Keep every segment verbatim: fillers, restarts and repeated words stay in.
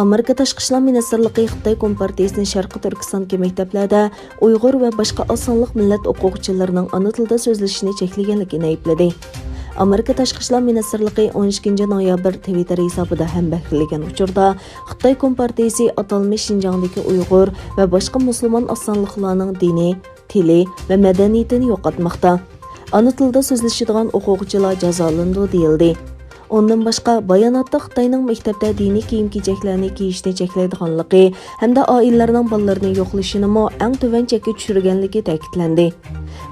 ئامېرىكا تاشقى ئىشلار مىنىستىرلىقى خىتاي كومپارتىيىسىنى شەرقىي تۈركىستاندىكى مەكتەپلەردە ئۇيغۇر ۋە باشقا ئاز سانلىق مىللەت ئوقۇغۇچىلىرىنىڭ ئانا تىلدا سۆزلىشىشىنى چەكلىگەنلىكىنى ئەيىبلىدى. ئامېرىكا تاشقى ئىشلار مىنىستىرلىقى ئون ئىككىنچى نويابىر تىۋىتتېر ھېسابىدا ھەمبەھىرلىگەن ئۇچۇردا، خىتاي كومپارتىيىسى ئاتالمىش شىنجاڭدىكى ئۇيغۇر ۋە باشقا مۇسۇلمان ئاز سانلىقلارنىڭ دىنىي، تىلى ۋە مەدەنىيىتىنى يوقاتماقتا. ئانا تىلدا سۆزلىشىدىغان ئوقۇغۇچىلار جازالىنىدۇ، دېيىلدى. ئۇندىن باشقا، باياناتتا خىتاينىڭ مەكتەپتە دىنىي كىيىم-كېچەكلەرنى كىيىشنى چەكلەيدىغانلىقى ھەمدە ئائىلىلەرنىڭ بالىلىرىنى يوقلىشىنىمۇ ئەڭ تۆۋەن چەككە چۈشۈرگەنلىكى تەكىتلەندى.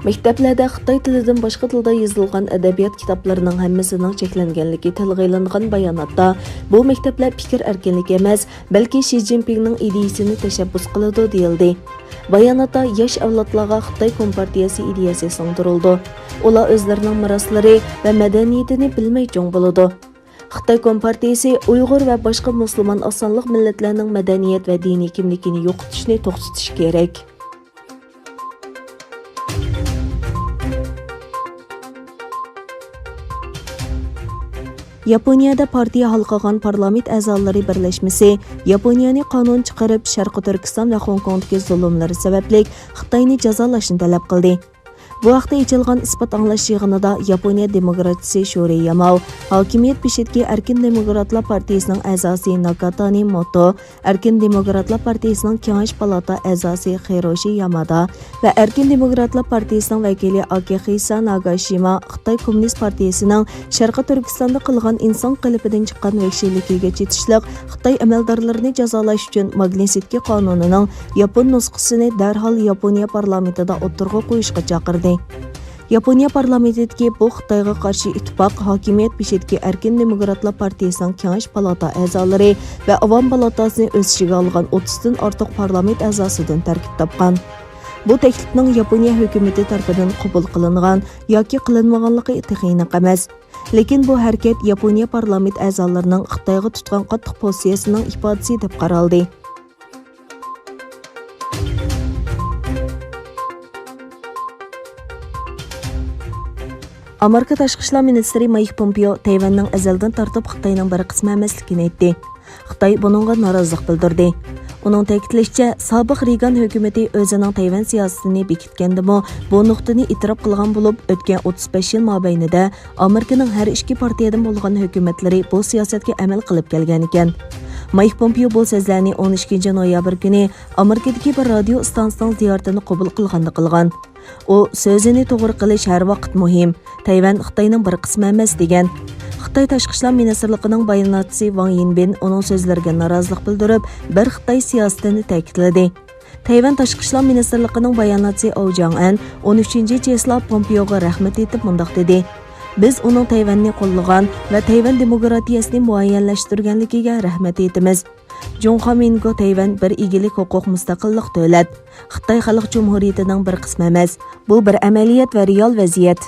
مەكتەپلەردە خىتاي تىلىدىن باشقا تىلدا يېزىلغان ئەدەبىيات كىتابلىرىنىڭ ھەممىسىنىڭ چەكلەنگەنلىكى تىلغا ئېلىنغان باياناتتا، بۇ مەكتەپلەر پىكىر ئەركىنلىكى ئەمەس، بەلكى شى جىنپىڭنىڭ ئىدىيىسىنى تەشەببۇس قىلىدۇ، دېيىلدى. باياناتتا ياش ئەۋلادلارغا خىتاي كومپارتىيەسى ئىدىيەسى سىڭدۈرۈلىدۇ. ئۇلار ئۆزلىرىنىڭ مىراسلىرى ۋە مەدەنىيىتىنى بىلمەي چوڭ بولىدۇ. خىتاي كومپارتىيەسى ئۇيغۇر ۋە باشقا مۇسۇلمان ئاز سانلىق مىللەتلەرنىڭ مەدەنىيەت ۋە دىنىي كىملىكىنى يوقىتىشنى توختىتىشى كېرەك. ياپونىيەدە پارتىيە ھالقىغان پارلامېنت ئەزالىرى بىرلەشمىسى ياپونىيەنى قانۇن چىقىرىپ، شەرقىي تۈركىستان ۋە خوڭكوڭدىكى زۇلۇملىرى سەۋەبلىك خىتاينى جازالاشنى تەلەپ قىلدى. بۇ ھەقتە ئېچىلغان ئىسپات ئاڭلاش يىغىنىدا ياپونىيە دېموكراتچىسى شورى ياماۋ، ھاكىمىيەت بېشىدىكى ئەركىن دېموكراتلار پارتىيىسىنىڭ ئەزاسى ناكاتانى موتو، ئەركىن دېموكراتلار پارتىيىسىنىڭ كېڭەش پالاتا ئەزاسى خىروشى يامادا ۋە ئەركىن دېموكراتلار پارتىيىسىنىڭ ۋەكىلى ئاكىخىسا ناگاشىما خىتاي كوممۇنىست پارتىيىسىنىڭ شەرقىي تۈركىستاندا قىلغان ئىنسان قېلىپىدىن چىققان ۋەھشىيلىكىگە چېتىشلىق خىتاي ئەمەلدارلىرىنى جازالاش ئۈچۈن ماگنىتسكىي قانۇنىنىڭ ياپون نۇسخىسىنى دەرھال ياپونىيە پارلامېنتىدا ئوتتۇرىغا قويۇشقا چاقىردى. ياپونىيە پارلامېنتىدىكى بۇ خىتايغا قارشى ئىتتىپاق ھاكىمىيەت بېشىدىكى ئەركىن دېموكراتلار پارتىيىسىنىڭ كېڭەش پالاتا ئەزالىرى ۋە ئاۋام پالاتاسىنى ئۆز ئىچىگە ئالغان ئوتتۇزدىن ئارتۇق پارلامېنت ئەزاسىدىن تەركىب تاپقان. بۇ تەكلىپنىڭ ياپونىيە ھۆكۈمىتى تەرىپىدىن قوبۇل قىلىنغان ياكى قىلىنمىغانلىقى تېخى ئېنىق ئەمەس. لېكىن بۇ ھەرىكەت ياپونىيە پارلامېنت ئەزالىرىنىڭ خىتايغا تۇتقان قاتتىق پوزىتسىيەسىنىڭ ئىپادىسى دەپ قارالدى. ئامېرىكا تاشقى ئىشلار مىنىستىرى مايك پومپېئو تەيۋەننىڭ ئەزەلدىن تارتىپ خىتاينىڭ بىر قىسمى ئەمەسلىكىنى ئېيتتى. خىتاي بۇنىڭغا نارازىلىق بىلدۈردى. ئۇنىڭ تەكىتلىشىچە، سابىق رېيگان ھۆكۈمىتى ئۆزىنىڭ تەيۋەن سىياسىتىنى بېكىتكەندىمۇ، بۇ نۇقتىنى ئېتىراپ قىلغان بولۇپ، ئۆتكەن ئوتتۇز بەش يىل مابەينىدە ئامېرىكىنىڭ ھەر ئىككى پارتىيەدىن بولغان ھۆكۈمەتلىرى بۇ سىياسەتكە ئەمەل قىلىپ كەلگەنىكەن. مايك پومپېئو بۇ سۆزلەرنى ئون ئىككىنچى نويابىر كۈنى ئامېرىكىدىكى بىر رادىيو ئىستانسىسىنىڭ زىيارىتىنى قوبۇل قىلغاندا قىلغان. ئۇ، «سۆزىنى توغرا قىلىش ھەر ۋاقىت مۇھىم. تەيۋەن خىتاينىڭ بىر قىسمى ئەمەس» دېگەن. خىتاي تاشقى ئىشلار مىنىستىرلىقىنىڭ باياناتچىسى ۋاڭ يىنبىن ئۇنىڭ سۆزلىرىگە نارازىلىق بىلدۈرۈپ، بىر خىتاي سىياسىتىنى تەكىتلىدى. تەيۋەن تاشقى ئىشلار مىنىستىرلىقىنىڭ باياناتچىسى ئاۋ جياڭئەن ئون ئۈچىنچى چېسلا پومپېئوغا رەھمەت ئېيتىپ مۇنداق دېدى: «بىز ئۇنىڭ تەيۋەننى قوللىغان ۋە تەيۋەن دېموكراتىيەسىنى مۇئەييەنلەشتۈرگەنلىكىگە رەھمەت ئېيتىمىز. جۇڭخۇا مىنگو تەيۋەن بىر ئىگىلىك ھوقۇق مۇستەقىللىق دۆلەت، خىتاي خەلق جۇمھۇرىيىتىنىڭ بىر قىسمى ئەمەس. بۇ بىر ئەمەلىيەت ۋە رېئال ۋەزىيەت.»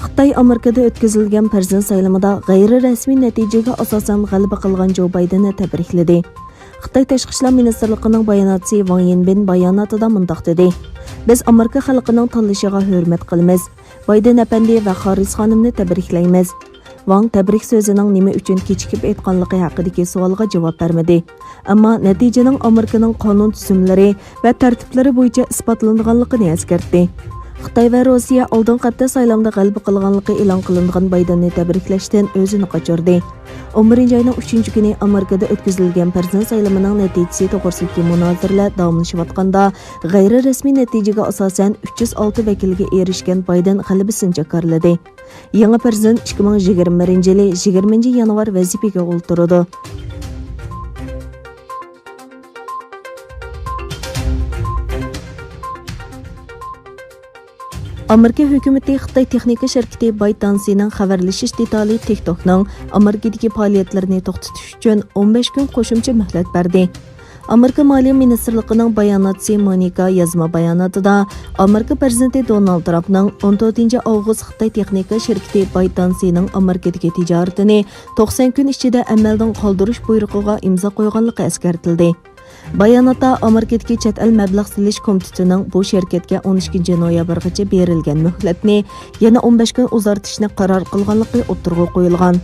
خىتاي ئامېرىكىدا ئۆتكۈزۈلگەن پىرېزىدېنت سايلىمىدا غەيرىي رەسمىي نەتىجىگە ئاساسەن غەلىبە قىلغان جو بايدېننى تەبرىكلىدى. خىتاي تاشقى ئىشلار مىنىستىرلىقىنىڭ باياناتچىسى ۋاڭ يىنبىن باياناتىدا مۇنداق دېدى: «بىز ئامېرىكا خەلقىنىڭ تاللىشىغا ھۆرمەت قىلىمىز. بايدېن ئەپەندى ۋە خاررىس خانىمنى تەبرىكلەيمىز.» ۋاڭ تەبرىك سۆزىنىڭ نېمە ئۈچۈن كېچىكىپ ئېيتقانلىقى ھەققىدىكى سوئالغا جاۋاب بەرمىدى. ئەمما نەتىجىنىڭ ئامېرىكىنىڭ قانۇن تۈزۈملىرى ۋە تەرتىپلىرى بويىچە ئىسپاتلىنىدىغانلىقىنى ئەسكەرتتى. خىتاي ۋە روسىيە ئالدىنقى ھەپتە سايلامدا غەلىبە قىلغانلىقى ئېلان قىلىنغان بايدېننى تەبرىكلەشتىن ئۆزىنى قاچۇردى. ئون بىرىنچى ئاينىڭ ئۈچىنچى كۈنى ئامېرىكىدا ئۆتكۈزۈلگەن پىرېزىدېنت سايلىمىنىڭ نەتىجىسى توغرىسىدىكى مۇنازىرىلەر داۋاملىشىۋاتقاندا، غەيرىي رەسمىي نەتىجىگە ئاساسەن، ئۈچ يۈز ئالتە ۋەكىلگە ئېرىشكەن بايدېن غەلىبىسىنى جاكارلىدى. يېڭى پىرېزىدېنت ئىككى مىڭ يىگىرمە بىرىنچى يىلى يىگىرمىنچى يانۋار ۋەزىپىگە ئولتۇرىدۇ. ئامېرىكا ھۆكۈمىتى خىتاي تېخنىكا شىركىتى بايت دانسىنىڭ خەۋەرلىشىش دېتالى تىك توكنىڭ ئامېرىكىدىكى پائالىيەتلىرىنى توختىتىش ئۈچۈن ئون بەش كۈن قوشۇمچە مۆھلەت بەردى. ئامېرىكا مالىيە مىنىستىرلىقىنىڭ باياناتچىسى مونىكا يازما باياناتىدا، ئامېرىكا پىرېزىدېنتى دونالد ترامپنىڭ ئون تۆتىنچى ئاۋغۇست خىتاي تېخنىكا شىركىتى بايت دانسىنىڭ ئامېرىكىدىكى تىجارىتىنى توقسان كۈن ئىچىدە ئەمەلدىن قالدۇرۇش بۇيرۇقىغا ئىمزا قويغانلىقى ئەسكەرتىلدى. باياناتتا ئامېرىكىدىكى چەت ئەل مەبلەغ سېلىش كومىتېتىنىڭ بۇ شىركەتكە ئون ئىككىنچى نويابىرغىچە بېرىلگەن مۆھلەتنى يەنە ئون بەش كۈن ئۇزارتىشنى قارار قىلغانلىقى ئوتتۇرىغا قويۇلغان.